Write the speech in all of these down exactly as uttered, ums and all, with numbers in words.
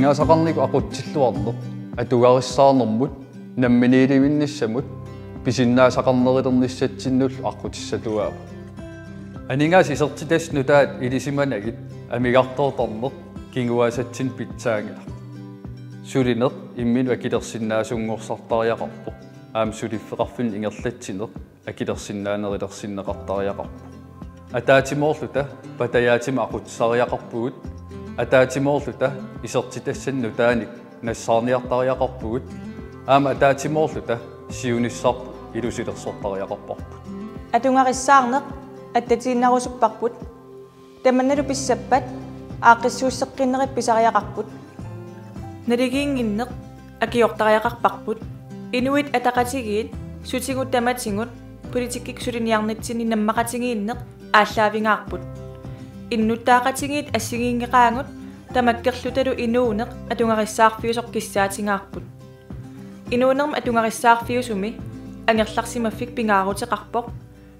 Aningaasaqarnikkut aqutsilluarneq atugarissaarnermut namminiilivinnissamut pisinnaasaqarnerulernissatsinnullu aqqutissatuaavoq. Aningaasat isertitassat nutaat ilisimanagit amigartoortarneq kinguaasatsinnik pitsaanngilaq. Sulineq imminut akilersinnaasunngorsattariaqarpoq aamma suliffeqarfinnut ingerlatsineq akilersinnaanerulersinneqartariaqarpoq. Ataatsimoorluta patajaatsima aqutsisariaqarpugut, ataatsimoorluta isertitassanik nutaanik nassaarniartariaqarpugut, aamma ataatsimoorluta siunissarput ilusilersortariaqarparput. Atugarissaarneq attatiinnarusupparput. Tamannalu pissappat aaqqissuusseqqinnerit pisariaqarput. Naligiinnginneq akiortariaqarparput. Inuit Ataqatigiit sutigut tamatigut politikkikkut suliniarnitsinni nammaqatigiinneq aallaavigaarput. Innuttaaqatigiit assigiinngeqaagut, tamakkerlutalu inuuneq atugarissaarfiusoq kissaatigaarput. Inuunermi atugarissaarfiusumi angerlarsimaffik pingaaruteqarpoq.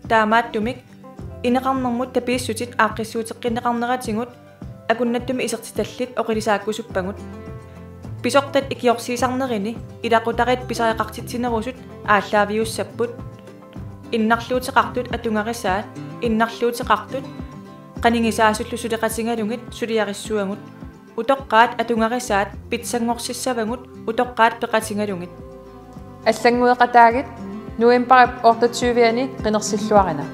Taamaattumik ineqarnermut tapiissutit aaqqissuuteqqinneqarneratigut akunnattumik isertitallit oqilisaakkusuppagut. Pisortat ikiorsiisarnerini ilaqutariit pisariaqartitsinerusut aallaaviussapput. Innarluuteqartut atugarisaat innarluuteqartut qanigisaasullu suleqatigalugit suliarissavagut. Utoqqaat atugarisaat pitsanngorsissavagut utoqqaat peqatigalugit. Allanngueqataagit novembarip otteogtyve-ani qinersilluarina.